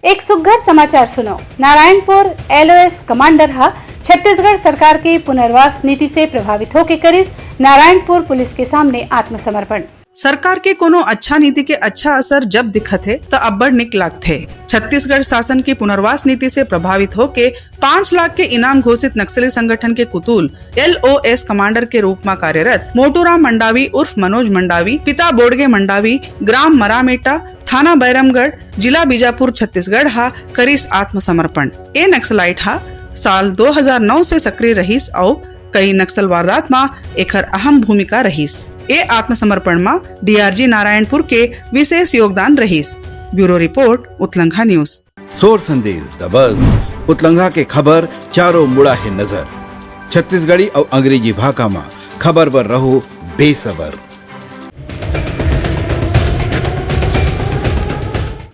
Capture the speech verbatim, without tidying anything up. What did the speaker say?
एक सुग्घर समाचार सुनो। नारायणपुर एलओएस कमांडर ह छत्तीसगढ़ सरकार के पुनर्वास नीति से प्रभावित होके करिस नारायणपुर पुलिस के सामने आत्मसमर्पण। सरकार के कोनो अच्छा नीति के अच्छा असर जब दिखत हे, त अब्बड़ निक लागथे। छत्तीसगढ़ शासन की पुनर्वास नीति से प्रभावित होके पाँच लाख के इनाम घोषित नक्सली संगठन के कुतूल एलओएस कमांडर के रूप म कार्यरत मोटूराम मंडावी उर्फ मनोज मंडावी, पिता बोड़गे मंडावी, ग्राम मरामेटा, थाना बैरमगढ़, जिला बीजापुर, छत्तीसगढ़ ह करिस आत्मसमर्पण। ए नक्सलाइट ह साल दो हज़ार नौ से सक्रिय रहिस अउ कई नक्सल वारदात म एखर अहम भूमिका रहिस। ए आत्मसमर्पण म डीआरजी नारायणपुर के विशेष योगदान रहिस। Bureau report, Utlangha news. सोर संदेश दबस, उतलंघा के खबर चारों मुड़ा हे नजर। छत्तीसगढ़ी अउ अंग्रेजी भाखा म खबर बर रहो बेसबर।